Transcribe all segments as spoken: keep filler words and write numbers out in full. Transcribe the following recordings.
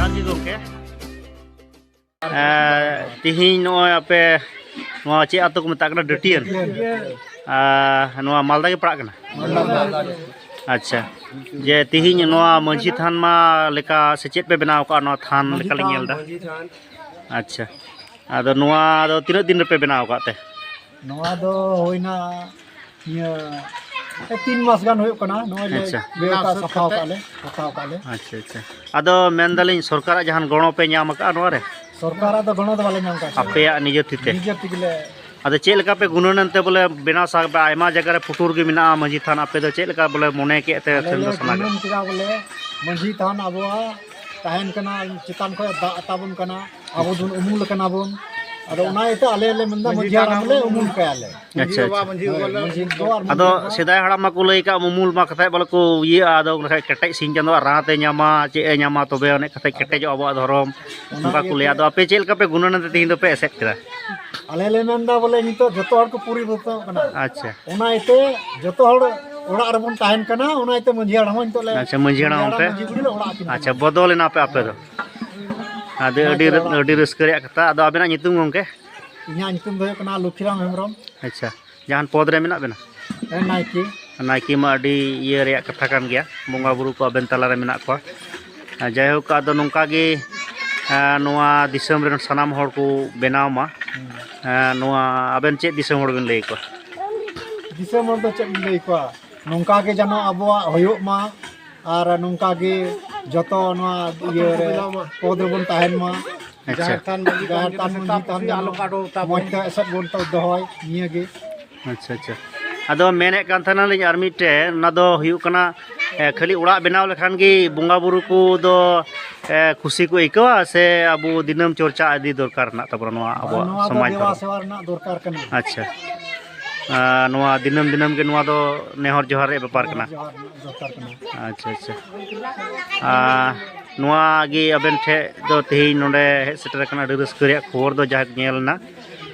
ᱡᱚᱦᱟᱨ ᱜᱮ ᱜᱚᱢᱠᱮ᱾ ᱮᱸ, ᱛᱤᱦᱤᱧ ᱱᱚᱜᱼᱚᱭ ᱟᱯᱮ ᱱᱚᱣᱟ ᱪᱮᱫ ᱟᱹᱛᱩ ᱠᱚ ᱢᱮᱛᱟᱜ ᱠᱟᱱᱟ? ᱰᱟᱹᱴᱤᱭᱟᱹᱱ᱾ ᱟᱨ ᱱᱚᱣᱟ ᱢᱟᱞᱫᱟ ᱜᱮ ᱯᱟᱲᱟᱜ ᱠᱟᱱᱟ? ᱟᱪᱪᱷᱟ, ᱡᱮ ᱛᱤᱦᱤᱧ ᱱᱚᱣᱟ ᱢᱟᱹᱡᱷᱤ ᱛᱷᱟᱱ ᱢᱟ ᱞᱮᱠᱟ ᱥᱮ ᱪᱮᱫ ᱯᱮ ᱵᱮᱱᱟᱣ ᱠᱟᱜᱼᱟ? ᱱᱚᱣᱟ ᱛᱷᱟᱱ ᱞᱮᱠᱟᱞᱤᱧ ᱧᱮᱞ ᱮᱫᱟ᱾ ᱟᱪᱪᱷᱟ, ᱟᱫᱚ ᱱᱚᱣᱟ ᱫᱚ ᱛᱤᱱᱟᱹᱜ ᱫᱤᱱ ᱨᱮᱯᱮ ᱵᱮᱱᱟᱣ ᱟᱠᱟᱫ ᱛᱮ? ᱱᱚᱣᱟ ᱫᱚ ᱦᱩᱭᱱᱟ ᱤᱭᱟᱹ ᱛᱤᱱ ᱢᱟᱥ ᱜᱟᱱ ᱦᱩᱭᱩᱜ ᱠᱟᱱᱟ, ᱱᱚᱜᱼᱚᱭ ᱞᱮ ᱟᱪᱪᱷᱟ᱾ ᱵᱮᱣᱛᱟ ᱥᱟᱯᱷᱟᱣ ᱠᱟᱜ ᱞᱮ, ᱯᱚᱛᱟᱣ ᱠᱟᱜ ᱞᱮ᱾ ᱟᱪᱪᱷᱟ, ᱟᱪᱪᱷᱟ᱾ ᱟᱫᱚ ᱢᱮᱱᱫᱟᱞᱤᱧ, ᱥᱚᱨᱠᱟᱨᱟᱜ ᱡᱟᱦᱟᱱ ᱜᱚᱲᱚ ᱯᱮ ᱧᱟᱢ ᱟᱠᱟᱫᱼᱟ ᱱᱚᱣᱟ ᱨᱮ? ᱥᱚᱨᱠᱟᱨᱟᱜ ᱫᱚ ᱜᱚᱲᱚ ᱫᱚ ᱵᱟᱞᱮ ᱧᱟᱢ ᱟᱠᱟᱫ᱾ ᱟᱯᱮᱭᱟᱜ ᱱᱤᱡᱮ ᱛᱤ ᱛᱮ? ᱱᱤᱡᱮ ᱛᱮᱜᱮ ᱞᱮ᱾ ᱟᱫᱚ ᱪᱮᱫ ᱞᱮᱠᱟ ᱯᱮ ᱜᱩᱱᱟᱹᱱ ᱮᱱᱛᱮ ᱵᱚᱞᱮ ᱵᱮᱱᱟᱣ ᱥᱟᱵ ᱮᱫᱟ? ᱟᱭᱢᱟ ᱡᱟᱭᱜᱟ ᱨᱮ ᱯᱩᱴᱩᱨ ᱜᱮ ᱢᱮᱱᱟᱜᱼᱟ ᱢᱟᱹᱡᱷᱤ ᱛᱷᱟᱱ, ᱟᱯᱮ ᱫᱚ ᱪᱮᱫ ᱞᱮᱠᱟ ᱵᱚᱞᱮ ᱢᱚᱱᱮ ᱠᱮᱫ ᱛᱮ ᱟᱞᱮ ᱥᱮᱱ ᱞᱮ ᱫᱚ ᱥᱟᱱᱟ ᱠᱮᱫ? ᱜᱩᱱᱟᱹᱱ ᱠᱮᱫᱟ ᱵᱚᱞᱮ ᱢᱟᱹᱡᱷᱤ ᱛᱷᱟᱱ ᱟᱵᱚᱣᱟᱜ ᱛᱟᱦᱮᱱ ᱠᱟᱱᱟ, ᱪᱮᱛᱟᱱ ᱠᱷᱚᱱ ᱫᱟᱜ ᱟᱛᱟ ᱵᱚᱱ ᱠᱟᱱᱟ, ᱟᱵᱚ ᱵᱚᱱ ᱩᱢᱩᱞ ᱟᱠᱟᱱᱟ ᱵᱚᱱ᱾ ᱟᱫᱚ ᱚᱱᱟ ᱤᱭᱟᱹᱛᱮ ᱟᱞᱮ ᱞᱮ ᱢᱮᱱᱫᱟ ᱢᱟᱹᱡᱷᱤ ᱢᱟᱹᱡᱷᱤ ᱦᱟᱲᱟᱢ ᱦᱟᱲᱟᱢ ᱞᱮ ᱩᱢᱩᱞ ᱠᱟᱭᱟ ᱞᱮ᱾ ᱟᱪᱪᱷᱟ, ᱟᱪᱪᱷᱟ᱾ ᱦᱳᱭ, ᱢᱟᱹᱡᱷᱤ ᱫᱚ ᱟᱨ ᱟᱫᱚ ᱢᱟᱹᱡᱷᱤ ᱫᱚ ᱥᱮᱫᱟᱭ ᱦᱟᱲᱟᱢ ᱢᱟᱠᱚ ᱞᱟᱹᱭ ᱠᱟᱜ, ᱩᱢᱩᱞ ᱢᱟ ᱠᱟᱛᱷᱟᱡ ᱵᱚᱞᱮ ᱠᱚ ᱤᱭᱟᱹᱜᱼᱟ, ᱟᱫᱚ ᱚᱱᱟ ᱠᱷᱟᱡ ᱠᱮᱴᱮᱡ ᱥᱤᱧ ᱪᱟᱸᱫᱳᱣᱟᱜ ᱨᱟᱦᱟ ᱛᱮ ᱧᱟᱢᱟ, ᱪᱮᱫ ᱮ ᱧᱟᱢᱟ, ᱛᱚᱵᱮ ᱟᱹᱱᱤᱡ ᱠᱟᱛᱷᱟᱡ ᱠᱮᱴᱮᱡᱚᱜᱼᱟ ᱟᱵᱚᱣᱟᱜ ᱫᱷᱚᱨᱚᱢ, ᱚᱱᱟ ᱚᱱᱠᱟ ᱠᱚ ᱞᱟᱹᱭᱟ᱾ ᱤᱭᱟᱹᱛᱮ ᱟᱫᱚ ᱟᱯᱮ ᱪᱮᱫ ᱞᱮᱠᱟ ᱯᱮ ᱜᱩᱱᱟᱹᱱ ᱮᱫᱟ ᱛᱮᱦᱮᱧ ᱫᱚᱯᱮ ᱮᱥᱮᱫ ᱠᱮᱫᱟ? ᱟᱞᱮ ᱞᱮ ᱢᱮᱱᱫᱟ ᱵᱚᱞᱮ ᱱᱤᱛᱚᱜ ᱡᱚᱛᱚ ᱦᱚᱲ ᱠᱚ ᱯᱚᱨᱤᱵᱚᱨᱛᱚᱱᱚᱜ ᱠᱟᱱᱟ᱾ ᱟᱪᱪᱷᱟ᱾ ᱚᱱᱟ ᱤᱭᱟᱹᱛᱮ ᱡᱚᱛᱚ ᱦᱚᱲ ᱚᱲᱟᱜ ᱨᱮᱵᱚᱱ ᱛᱟᱦᱮᱱ ᱠᱟᱱᱟ, ᱚᱱᱟ ᱤᱭᱟᱹᱛᱮ ᱢᱟᱹᱡᱷᱤ ᱦᱟᱲᱟᱢ ᱦᱚᱸ ᱱᱤᱛᱚᱜ ᱞᱮ ᱟᱪᱪᱷᱟ, ᱢᱟᱹᱡᱷᱤ ᱦᱟᱲᱟᱢ ᱢᱟᱹᱡᱷᱤ ᱦᱚᱸᱯᱮ? ᱢᱟᱹᱡᱷᱤ ᱵᱩᱰᱷᱤ ᱞᱮ ᱚᱲᱟᱜ ᱟᱹᱠᱤᱱ ᱟᱪᱪᱷᱟ, ᱠᱟᱱᱟ᱾ ᱵᱚᱫᱚᱞ ᱮᱱᱟ ᱯᱮ ᱟᱯᱮ ᱫᱚ᱾ ᱟᱹᱰᱤ, ᱚᱱᱟ ᱟᱹᱰᱤ, ᱤᱭᱟᱹᱛᱮ ᱚᱲᱟᱜ ᱟᱹᱰᱤ ᱨᱟᱹᱥᱠᱟᱹ ᱨᱮᱭᱟᱜ ᱠᱟᱛᱷᱟ᱾ ᱟᱫᱚ ᱟᱵᱮᱱᱟᱜ ᱧᱩᱛᱩᱢ ᱜᱚᱢᱠᱮ? ᱤᱧᱟᱹᱜ ᱧᱩᱛᱩᱢ ᱫᱚ ᱦᱩᱭᱩᱜ ᱠᱟᱱᱟ ᱞᱩᱠᱷᱤᱨᱟᱢ ᱦᱮᱢᱵᱨᱚᱢ᱾ ᱟᱪᱪᱷᱟ, ᱡᱟᱦᱟᱱ ᱯᱚᱫᱽ ᱨᱮ ᱢᱮᱱᱟᱜ ᱵᱮᱱᱟ? ᱦᱮᱸ, ᱱᱟᱭᱠᱮ᱾ ᱱᱟᱭᱠᱮ ᱢᱟ ᱟᱹᱰᱤ ᱤᱭᱟᱹ ᱨᱮᱭᱟᱜ ᱠᱟᱛᱷᱟ ᱠᱟᱱ ᱜᱮᱭᱟ, ᱵᱚᱸᱜᱟ ᱵᱩᱨᱩ ᱠᱚ ᱟᱵᱮᱱ ᱛᱟᱞᱟᱨᱮ ᱢᱮᱱᱟᱜ ᱠᱚᱣᱟ᱾ ᱟᱨ ᱡᱟᱭᱦᱳᱠ, ᱟᱫᱚ ᱱᱚᱝᱠᱟ ᱜᱮ, ᱮᱸ, ᱱᱚᱣᱟ ᱫᱤᱥᱚᱢ ᱨᱮᱱ ᱥᱟᱱᱟᱢ ᱦᱚᱲ ᱠᱚ ᱵᱮᱱᱟᱣ ᱢᱟ᱾ ᱦᱩᱸ᱾ ᱮᱸ, ᱱᱚᱣᱟ ᱟᱵᱮᱱ ᱪᱮᱫ ᱫᱤᱥᱚᱢ ᱦᱚᱲ ᱵᱮᱱ ᱞᱟᱹᱭ ᱠᱚᱣᱟ? ᱫᱤᱥᱚᱢ ᱦᱚᱲ ᱫᱚ ᱪᱮᱫ ᱵᱚᱱ ᱞᱟᱹᱭ ᱠᱚᱣᱟ? ᱱᱚᱝᱠᱟ ᱜᱮ ᱡᱮᱱᱚ ᱟᱵᱚᱣᱟᱜ ᱦᱩᱭᱩᱜ ᱢᱟ, ᱟᱨ ᱱᱚᱝᱠᱟ ᱜᱮ ᱡᱚᱛᱚ ᱱᱚᱣᱟ ᱤᱭᱟᱹ ᱨᱮ ᱯᱚᱫᱽ ᱨᱮᱵᱚᱱ ᱛᱟᱦᱮᱱ ᱢᱟ᱾ ᱟᱪᱪᱷᱟ᱾ ᱡᱟᱦᱮᱨ ᱛᱷᱟᱱ ᱢᱟᱹᱡᱷᱤ ᱡᱟᱦᱮᱨ ᱛᱷᱟᱱ ᱛᱷᱟᱱ ᱢᱟᱹᱡᱷᱤ ᱛᱷᱟᱱ ᱡᱮᱱᱚ ᱟᱞᱚ ᱠᱚ ᱟᱰᱚ ᱛᱟᱵᱚᱱ᱾ ᱢᱚᱡᱽ ᱛᱮ ᱮᱥᱮᱫ ᱵᱚᱱ ᱫᱚᱦᱚᱭ, ᱱᱤᱭᱟᱹ ᱜᱮ᱾ ᱟᱪᱪᱷᱟ, ᱟᱪᱪᱷᱟ᱾ ᱟᱫᱚ ᱢᱮᱱᱮᱫ ᱠᱟᱱ ᱛᱟᱦᱮᱱᱟᱞᱤᱧ ᱟᱨ ᱢᱤᱫᱴᱮᱱ, ᱚᱱᱟ ᱫᱚ ᱦᱩᱭᱩᱜ ᱠᱟᱱᱟ, ᱮ, ᱠᱷᱟᱹᱞᱤ ᱚᱲᱟᱜ ᱵᱮᱱᱟᱣ ᱞᱮᱠᱷᱟᱱ ᱜᱮ ᱵᱚᱸᱜᱟ ᱵᱩᱨᱩ ᱠᱚ ᱫᱚ, ᱮ, ᱠᱩᱥᱤ ᱠᱚ ᱟᱹᱭᱠᱟᱹᱣᱟ, ᱥᱮ ᱟᱵᱚ ᱫᱤᱱᱟᱹᱢ ᱪᱚᱨᱪᱟ ᱤᱫᱤ ᱫᱚᱨᱠᱟᱨ ᱢᱮᱱᱟᱜ ᱛᱟᱵᱚᱱᱟ ᱱᱚᱣᱟ ᱟᱵᱚᱣᱟᱜ ᱱᱚᱣᱟ ᱫᱚ ᱥᱚᱢᱟᱡᱽ ᱫᱮᱵᱟ ᱫᱷᱚᱨᱚᱢ? ᱥᱮᱵᱟ ᱨᱮᱱᱟᱜ ᱫᱚᱨᱠᱟᱨ ᱠᱟᱱᱟ᱾ ᱟᱪᱪᱷᱟ᱾ ᱟᱨ ᱱᱚᱣᱟ ᱫᱤᱱᱟᱹᱢ ᱫᱤᱱᱟᱹᱢ ᱜᱮ ᱱᱚᱣᱟ ᱫᱚ ᱱᱮᱦᱚᱨ ᱡᱚᱦᱟᱨ ᱨᱮᱭᱟᱜ ᱵᱮᱯᱟᱨ ᱠᱟᱱᱟ᱾ ᱡᱚᱦᱟᱨ ᱨᱮᱱᱟᱜ ᱫᱚᱨᱠᱟᱨ ᱠᱟᱱᱟ᱾ ᱟᱪᱪᱷᱟ, ᱟᱪᱪᱷᱟ᱾ ᱟᱨ ᱱᱚᱣᱟ ᱜᱮ ᱟᱵᱮᱱ ᱴᱷᱮᱱ ᱫᱚ ᱛᱮᱦᱮᱧ ᱱᱚᱰᱮ ᱦᱮᱡ ᱥᱮᱴᱮᱨ ᱟᱠᱟᱱᱟ, ᱟᱹᱰᱤ ᱨᱟᱹᱥᱠᱟᱹ ᱨᱮᱭᱟᱜ ᱠᱷᱚᱵᱚᱨ ᱫᱚ ᱡᱟᱦᱟᱸ ᱧᱮᱞ ᱮᱱᱟ,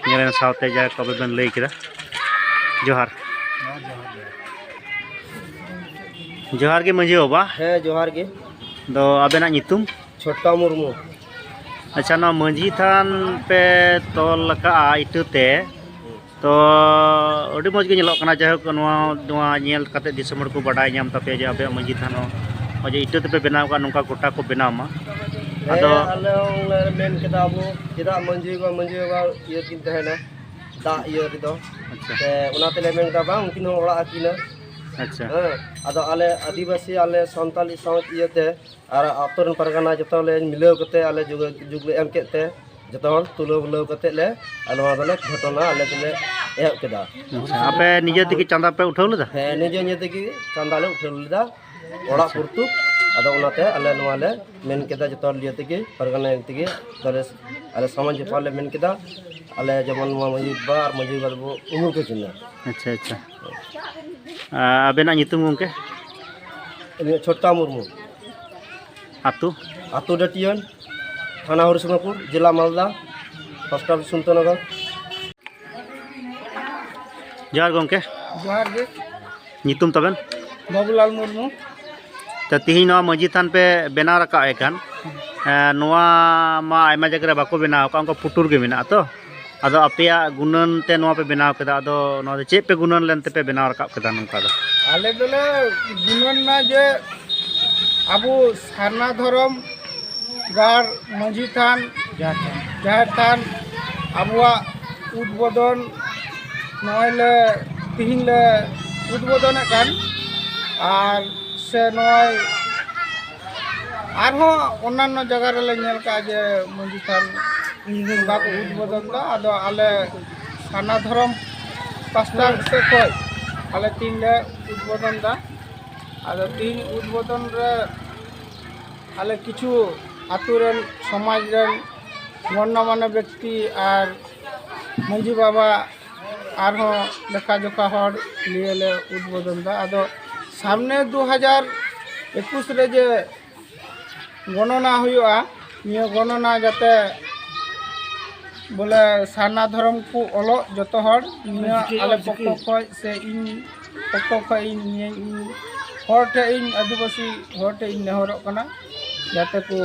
ᱧᱮᱞ ᱮᱱ ᱥᱟᱶᱛᱮ ᱡᱟᱦᱟᱸ ᱠᱚ ᱟᱵᱮᱱ ᱵᱮᱱ ᱞᱟᱹᱭ ᱠᱮᱫᱟ᱾ ᱡᱚᱦᱟᱨ᱾ ᱦᱮᱸ, ᱡᱚᱦᱟᱨ ᱜᱮ᱾ ᱡᱚᱦᱟᱨ ᱜᱮ ᱢᱟᱹᱡᱷᱤ ᱵᱟᱵᱟ᱾ ᱦᱮᱸ, ᱡᱚᱦᱟᱨ ᱜᱮ᱾ ᱫᱚ ᱟᱵᱮᱱᱟᱜ ᱧᱩᱛᱩᱢ? ᱪᱷᱳᱴᱟ ᱢᱩᱨᱢᱩ᱾ ᱟᱪᱪᱷᱟ, ᱱᱚᱣᱟ ᱢᱟᱹᱡᱷᱤ ᱛᱷᱟᱱ ᱯᱮ ᱛᱚᱞ ᱟᱠᱟᱫᱼᱟ ᱤᱴᱟᱹ ᱛᱮ, ᱛᱚ ᱟᱹᱰᱤ ᱢᱚᱡᱽ ᱜᱮ ᱧᱮᱞᱚᱜ ᱠᱟᱱᱟ᱾ ᱡᱟᱭᱦᱳᱠ, ᱱᱚᱣᱟ, ᱱᱚᱣᱟ ᱧᱮᱞ ᱠᱟᱛᱮ ᱫᱤᱥᱚᱢ ᱦᱚᱲ ᱠᱚ ᱵᱟᱰᱟᱭ ᱧᱟᱢ ᱛᱟᱯᱮᱭᱟ ᱡᱮ ᱟᱯᱮᱭᱟᱜ ᱢᱟᱹᱡᱷᱤ ᱛᱷᱟᱱ ᱦᱚᱸ ᱱᱚᱜᱼᱚᱭ ᱡᱮ ᱤᱴᱟᱹ ᱛᱮᱯᱮ ᱵᱮᱱᱟᱣ ᱟᱠᱟᱫ, ᱱᱚᱝᱠᱟ ᱜᱚᱴᱟ ᱠᱚ ᱵᱮᱱᱟᱣ ᱢᱟ᱾ ᱦᱮᱸ, ᱟᱫᱚ ᱟᱞᱮ ᱦᱚᱸ ᱞᱮ ᱢᱮᱱ ᱠᱮᱫᱟ, ᱟᱵᱚ ᱪᱮᱫᱟᱜ ᱢᱟᱹᱡᱷᱤ ᱵᱟᱵᱟ, ᱢᱟᱹᱡᱷᱤ ᱵᱟᱵᱟ ᱤᱭᱟᱹ ᱠᱤᱱ ᱛᱟᱦᱮᱱᱟ, ᱫᱟᱜ ᱤᱭᱟᱹ ᱨᱮᱫᱚ᱾ ᱟᱪᱪᱷᱟ᱾ ᱥᱮ ᱚᱱᱟ ᱛᱮᱞᱮ ᱢᱮᱱ ᱠᱮᱫᱟ, ᱵᱟᱝ, ᱩᱱᱠᱤᱱ ᱦᱚᱸ ᱚᱲᱟᱜ ᱟᱹᱠᱤᱱᱟ᱾ ᱟᱪᱪᱷᱟ᱾ ᱦᱮᱸ, ᱟᱫᱚ ᱟᱞᱮ ᱟᱹᱫᱤᱵᱟᱹᱥᱤ, ᱟᱞᱮ ᱥᱟᱱᱛᱟᱞᱤ ᱥᱟᱶ ᱤᱭᱟᱹᱛᱮ ᱟᱨ ᱟᱛᱳ ᱨᱮᱱ ᱯᱟᱨᱜᱟᱱᱟ ᱡᱚᱛᱚ ᱞᱮ ᱢᱤᱞᱟᱹᱣ ᱠᱟᱛᱮ ᱟᱞᱮ ᱡᱳᱜᱟᱡᱳᱜᱽ ᱞᱮ ᱮᱢ ᱠᱮᱫ ᱛᱮ ᱡᱚᱛᱚ ᱦᱚᱲ ᱛᱩᱞᱟᱹᱣ ᱵᱩᱞᱟᱹᱣ ᱠᱟᱛᱮ ᱞᱮ ᱟᱨ ᱱᱚᱣᱟ ᱫᱚᱞᱮ ᱜᱷᱚᱴᱚᱱᱟ ᱟᱞᱮ ᱫᱚᱞᱮ ᱮᱦᱚᱵ ᱠᱮᱫᱟ᱾ ᱟᱪᱪᱷᱟ, ᱟᱯᱮ ᱱᱤᱡᱮ ᱛᱮᱜᱮ ᱪᱟᱸᱫᱟ ᱯᱮ ᱩᱴᱷᱟᱹᱣ ᱞᱮᱫᱟ? ᱦᱮᱸ, ᱱᱤᱡᱮ ᱱᱤᱡᱮ ᱛᱮᱜᱮ ᱪᱟᱸᱫᱟ ᱞᱮ ᱩᱴᱷᱟᱹᱣ ᱞᱮᱫᱟ ᱚᱲᱟᱜ ᱟᱪᱪᱷᱟ᱾ ᱯᱨᱚᱛᱩᱠ᱾ ᱟᱫᱚ ᱚᱱᱟᱛᱮ ᱟᱞᱮ ᱱᱚᱣᱟ ᱞᱮ ᱢᱮᱱ ᱠᱮᱫᱟ, ᱡᱚᱛᱚ ᱦᱚᱲ ᱱᱤᱡᱮ ᱛᱮᱜᱮ ᱯᱟᱨᱜᱟᱱᱟ ᱛᱮᱜᱮ ᱟᱞᱮ, ᱟᱞᱮ ᱥᱚᱢᱟᱡᱽ ᱡᱚᱯᱲᱟᱣ ᱞᱮ ᱢᱮᱱ ᱠᱮᱫᱟ, ᱟᱞᱮ ᱡᱮᱢᱚᱱ ᱱᱚᱣᱟ ᱢᱟᱹᱡᱷᱤ ᱵᱟᱵᱟ ᱟᱨ ᱢᱟᱹᱡᱷᱤ ᱵᱟᱵᱟ ᱫᱚᱵᱚ ᱩᱢᱩᱞ ᱠᱟᱹᱠᱤᱱᱟ᱾ ᱟᱪᱪᱷᱟ, ᱟᱪᱪᱷᱟ᱾ ᱟᱨ ᱟᱵᱮᱱᱟᱜ ᱧᱩᱛᱩᱢ, ᱜᱚᱢᱠᱮ? ᱤᱧᱟᱹᱜ ᱪᱷᱳᱴᱟ ᱢᱩᱨᱢᱩ᱾ ᱟᱹᱛᱩ? ᱟᱹᱛᱩ ᱰᱟᱹᱴᱤᱭᱟᱹᱱ, ᱛᱷᱟᱱᱟ ᱦᱚᱨᱤᱥᱚᱝᱜᱷᱚᱯᱩᱨ, ᱡᱮᱞᱟ ᱢᱟᱞᱫᱟ, ᱯᱳᱥᱴ ᱚᱯᱷᱤᱥ ᱥᱩᱱᱛᱚᱱᱚᱜᱚᱨ᱾ ᱡᱚᱦᱟᱨ ᱜᱚᱢᱠᱮ᱾ ᱡᱚᱦᱟᱨ ᱜᱮ᱾ ᱧᱩᱛᱩᱢ ᱛᱟᱵᱮᱱ? ᱵᱟᱹᱵᱩᱞᱟᱞ ᱢᱩᱨᱢᱩ᱾ ᱛᱚ, ᱛᱤᱦᱤᱧ ᱱᱚᱣᱟ ᱢᱟᱹᱡᱷᱤ ᱛᱷᱟᱱ ᱯᱮ ᱵᱮᱱᱟᱣ ᱨᱟᱠᱟᱵ ᱮ ᱠᱟᱱ, ᱮᱸ, ᱱᱚᱣᱟ ᱢᱟ ᱟᱭᱢᱟ ᱡᱟᱭᱜᱟ ᱨᱮ ᱵᱟᱠᱚ ᱵᱮᱱᱟᱣ ᱟᱠᱟᱫ, ᱚᱱᱠᱟ ᱯᱩᱴᱩᱨ ᱜᱮ ᱢᱮᱱᱟᱜᱼᱟ ᱛᱚ᱾ ᱟᱫᱚ ᱟᱯᱮᱭᱟᱜ ᱜᱩᱱᱟᱹᱱ ᱛᱮ ᱱᱚᱣᱟ ᱯᱮ ᱵᱮᱱᱟᱣ ᱠᱮᱫᱟ, ᱟᱫᱚ ᱱᱚᱣᱟ ᱫᱚ ᱪᱮᱫ ᱯᱮ ᱜᱩᱱᱟᱹᱱ ᱞᱮᱱ ᱛᱮᱯᱮ ᱵᱮᱱᱟᱣ ᱨᱟᱠᱟᱵ ᱠᱮᱫᱟ ᱱᱚᱝᱠᱟ ᱫᱚ? ᱟᱞᱮ ᱫᱚᱞᱮ ᱜᱩᱱᱟᱹᱱ ᱮᱱᱟ ᱡᱮ ᱟᱵᱚ ᱥᱟᱨᱱᱟ ᱫᱷᱚᱨᱚᱢ ᱜᱟᱲ, ᱢᱟᱹᱡᱷᱤ ᱛᱷᱟᱱ, ᱡᱟᱦᱮᱨ ᱛᱷᱟᱱ ᱟᱵᱚᱣᱟᱜ ᱩᱫᱽᱵᱳᱫᱚᱱ ᱱᱚᱜᱼᱚᱭ ᱞᱮ, ᱛᱤᱦᱤᱧ ᱞᱮ ᱩᱫᱽᱵᱳᱫᱚᱱᱮᱫ ᱠᱟᱱ, ᱟᱨ ᱥᱮ ᱱᱚᱜᱼᱚᱭ ᱟᱨᱦᱚᱸ ᱚᱱᱱᱟᱱᱚ ᱡᱟᱭᱜᱟ ᱨᱮᱞᱮ ᱧᱮᱞ ᱠᱟᱜᱼᱟ ᱡᱮ ᱢᱟᱹᱡᱷᱤ ᱛᱷᱟᱱ ᱚᱱᱠᱟ ᱠᱚ ᱩᱫᱽᱵᱳᱫᱚᱱ ᱫᱟ᱾ ᱟᱫᱚ ᱟᱞᱮ ᱥᱟᱨᱱᱟ ᱫᱷᱚᱨᱚᱢ ᱯᱟᱥᱴᱟ ᱥᱮᱫ ᱠᱷᱚᱱ ᱟᱞᱮ ᱛᱤᱦᱤᱧ ᱞᱮ ᱩᱫᱽᱵᱳᱫᱚᱱ ᱫᱟ᱾ ᱟᱫᱚ ᱛᱤᱦᱤᱧ ᱩᱫᱽᱵᱳᱫᱚᱱ ᱨᱮ ᱟᱞᱮ ᱠᱤᱪᱷᱩ ᱟᱛᱳ ᱨᱮᱱ, ᱥᱚᱢᱟᱡᱽ ᱨᱮᱱ ᱜᱚᱱᱱᱚᱢᱟᱱᱱᱚ ᱵᱮᱠᱛᱤ ᱟᱨ ᱢᱟᱹᱡᱷᱤ ᱵᱟᱵᱟ ᱟᱨᱦᱚᱸ ᱞᱮᱠᱷᱟ ᱡᱚᱠᱷᱟ ᱦᱚᱲ ᱱᱤᱭᱟᱹ ᱞᱮ ᱩᱫᱽᱵᱳᱫᱚᱱ ᱫᱟ᱾ ᱟᱫᱚ ᱥᱟᱢᱱᱮ ᱫᱩ ᱦᱟᱡᱟᱨ ᱮᱠᱩᱥ ᱨᱮ ᱡᱮ ᱜᱚᱱᱚᱱᱟ ᱦᱩᱭᱩᱜᱼᱟ, ᱱᱤᱭᱟᱹ ᱜᱚᱱᱚᱱᱟ ᱡᱟᱛᱮ ᱵᱚᱞᱮ ᱥᱟᱨᱱᱟ ᱫᱷᱚᱨᱚᱢ ᱠᱚ ᱚᱞᱚᱜ ᱡᱚᱛᱚ ᱦᱚᱲ, ᱱᱤᱭᱟᱹ ᱟᱞᱮ ᱯᱚᱠᱠᱷᱚ ᱠᱷᱚᱡ ᱥᱮ ᱤᱧ ᱯᱚᱠᱠᱷᱚ ᱠᱷᱚᱡ ᱤᱧ ᱱᱤᱭᱟᱹ ᱤᱧ ᱦᱚᱲ ᱴᱷᱮᱡ ᱤᱧ, ᱟᱹᱫᱤᱵᱟᱹᱥᱤ ᱦᱚᱲ ᱴᱷᱮᱡ ᱤᱧ ᱱᱮᱦᱚᱨᱚᱜ ᱠᱟᱱᱟ᱾ ᱡᱟᱛᱮ ᱠᱚ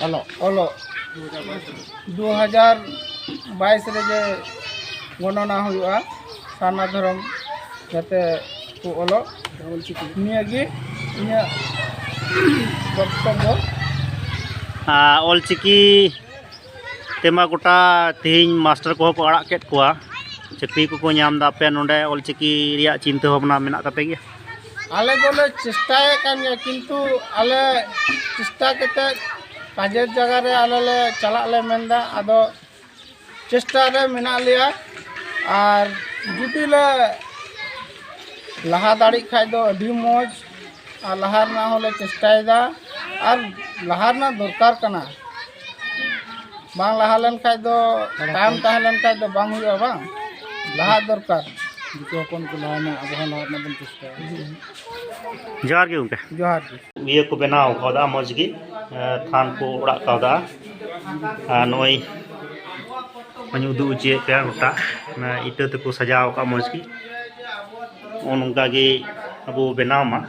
ᱚᱞᱚᱜ᱾ ᱚᱞᱚᱜ᱾ ᱫᱩ ᱦᱟᱡᱟᱨ ᱵᱟᱭᱤᱥ ᱨᱮᱜᱮ ᱜᱚᱱᱚᱱᱟ ᱦᱩᱭᱩᱜᱼᱟ, ᱥᱟᱨᱱᱟ ᱫᱷᱚᱨᱚᱢ ᱡᱟᱛᱮ ᱠᱚ ᱚᱞᱚᱜ᱾ ᱱᱤᱭᱟᱹᱜᱮ ᱤᱧᱟᱹᱜ ᱵᱚᱠᱛᱚᱵᱵᱚ᱾ ᱟᱨ ᱚᱞᱪᱤᱠᱤ ᱛᱮᱢᱟ ᱜᱚᱴᱟ ᱛᱮᱦᱮᱧ ᱢᱟᱥᱴᱟᱨ ᱠᱚᱦᱚᱸ ᱠᱚ ᱟᱲᱟᱜ ᱠᱮᱫ ᱠᱚᱣᱟ, ᱪᱟᱹᱠᱨᱤ ᱠᱚᱠᱚ ᱧᱟᱢ ᱮᱫᱟ᱾ ᱟᱯᱮ ᱱᱚᱰᱮ ᱚᱞᱪᱤᱠᱤ ᱨᱮᱭᱟᱜ ᱪᱤᱱᱛᱟᱹ ᱵᱷᱟᱵᱽᱱᱟ ᱢᱮᱱᱟᱜ ᱛᱟᱯᱮ ᱜᱮᱭᱟ? ᱟᱞᱮ ᱫᱚᱞᱮ ᱪᱮᱥᱴᱟᱭᱮᱫ ᱠᱟᱱ ᱜᱮᱭᱟ, ᱠᱤᱱᱛᱩ ᱟᱞᱮ ᱪᱮᱥᱴᱟ ᱠᱟᱛᱮᱫ ᱠᱟᱡᱮᱨ ᱡᱟᱭᱜᱟ ᱨᱮ ᱟᱞᱮ ᱞᱮ ᱪᱟᱞᱟᱜ ᱞᱮ ᱢᱮᱱᱫᱟ᱾ ᱟᱫᱚ ᱪᱮᱥᱴᱟ ᱨᱮ ᱢᱮᱱᱟᱜ ᱞᱮᱭᱟ, ᱟᱨ ᱡᱩᱫᱤ ᱞᱮ ᱞᱟᱦᱟ ᱫᱟᱲᱮᱜ ᱠᱷᱟᱡ ᱫᱚ ᱟᱹᱰᱤ ᱢᱚᱡᱽ, ᱟᱨ ᱞᱟᱦᱟ ᱨᱮᱱᱟᱜ ᱦᱚᱸᱞᱮ ᱪᱮᱥᱴᱟᱭᱮᱫᱟ, ᱟᱨ ᱞᱟᱦᱟ ᱨᱮᱱᱟᱜ ᱫᱚᱨᱠᱟᱨ ᱠᱟᱱᱟ᱾ ᱵᱟᱝ ᱞᱟᱦᱟ ᱞᱮᱱ ᱠᱷᱟᱡ ᱫᱚ, ᱛᱟᱭᱚᱢ ᱛᱟᱦᱮᱸ ᱞᱮᱱ ᱠᱷᱟᱡ ᱫᱚ ᱵᱟᱝ ᱦᱩᱭᱩᱜᱼᱟ, ᱵᱟᱝ? ᱞᱟᱦᱟᱜ ᱫᱚᱨᱠᱟᱨ᱾ ᱫᱤᱠᱩ ᱦᱚᱯᱚᱱ ᱠᱚ ᱞᱟᱦᱟᱭᱮᱱᱟ, ᱟᱵᱚ ᱦᱚᱸ ᱞᱟᱦᱟ ᱨᱮᱱᱟᱜ ᱵᱚᱱ ᱪᱮᱥᱴᱟᱭᱟ᱾ ᱡᱚᱦᱟᱨ ᱜᱮ ᱜᱚᱢᱠᱮ᱾ ᱡᱚᱦᱟᱨ ᱜᱮ᱾ ᱤᱭᱟᱹ ᱠᱚ ᱵᱮᱱᱟᱣ ᱠᱟᱣᱫᱟ ᱢᱚᱡᱽ ᱜᱮ, ᱮ, ᱛᱷᱟᱱ ᱠᱚ ᱚᱲᱟᱜ ᱠᱟᱣᱫᱟ᱾ ᱟᱨ ᱱᱚᱜᱼᱚᱭ ᱚᱱᱟᱧ ᱩᱫᱩᱜ ᱦᱚᱪᱚᱭᱮᱫ ᱯᱮᱭᱟ ᱜᱚᱴᱟ, ᱚᱱᱟ ᱤᱴᱟᱹ ᱛᱮᱠᱚ ᱥᱟᱡᱟᱣ ᱟᱠᱟᱫ ᱢᱚᱡᱽ ᱜᱮ᱾ ᱱᱚᱜᱼᱚ ᱱᱚᱝᱠᱟ ᱜᱮ ᱟᱵᱚ ᱵᱮᱱᱟᱣ ᱢᱟ,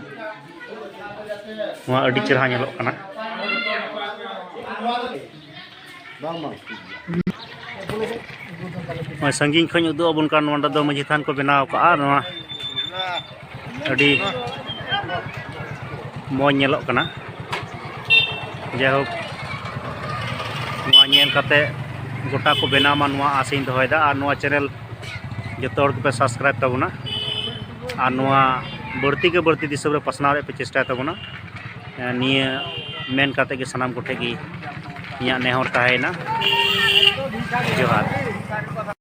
ᱱᱚᱣᱟ ᱟᱹᱰᱤ ᱪᱮᱦᱨᱟ ᱧᱮᱞᱚᱜ ᱠᱟᱱᱟ᱾ ᱱᱚᱜᱼᱚᱭ ᱥᱟᱺᱜᱤᱧ ᱠᱷᱚᱱ ᱩᱫᱩᱜ ᱟᱵᱚᱱ ᱠᱟᱱ, ᱱᱚᱰᱮ ᱫᱚ ᱢᱟᱹᱡᱷᱤ ᱛᱷᱟᱱ ᱠᱚ ᱵᱮᱱᱟᱣ ᱠᱟᱜᱼᱟ᱾ ᱱᱚᱣᱟ ᱟᱹᱰᱤ ᱢᱚᱡᱽ ᱧᱮᱞᱚᱜ ᱠᱟᱱᱟ᱾ ᱡᱟᱭᱦᱳᱠ, ᱱᱚᱣᱟ ᱧᱮᱞ ᱠᱟᱛᱮ ᱜᱚᱴᱟ ᱠᱚ ᱵᱮᱱᱟᱣ ᱢᱟ, ᱱᱚᱣᱟ ᱟᱥ ᱤᱧ ᱫᱚᱦᱚᱭᱮᱫᱟ᱾ ᱟᱨ ᱱᱚᱣᱟ ᱪᱮᱱᱮᱞ ᱡᱚᱛᱚ ᱦᱚᱲ ᱠᱚᱯᱮ ᱥᱟᱵᱥᱠᱨᱟᱭᱤᱵᱽ ᱛᱟᱵᱚᱱᱟ᱾ ᱟᱨ ᱱᱚᱣᱟ ᱵᱟᱹᱲᱛᱤ ᱠᱮ ᱵᱟᱹᱲᱛᱤ ᱫᱤᱥᱚᱢ ᱨᱮ ᱯᱟᱥᱱᱟᱣ ᱨᱮᱭᱟᱜ ᱯᱮ ᱪᱮᱥᱴᱟᱭ ᱛᱟᱵᱚᱱᱟ᱾ ᱱᱤᱭᱟᱹ ᱢᱮᱱ ᱠᱟᱛᱮ ᱜᱮ ᱥᱟᱱᱟᱢ ᱠᱚᱴᱷᱮᱱ ᱜᱮ ᱤᱧᱟᱹᱜ ᱱᱮᱦᱚᱨ ᱛᱟᱦᱮᱸᱭᱮᱱᱟ᱾ ᱡᱚᱦᱟᱨ᱾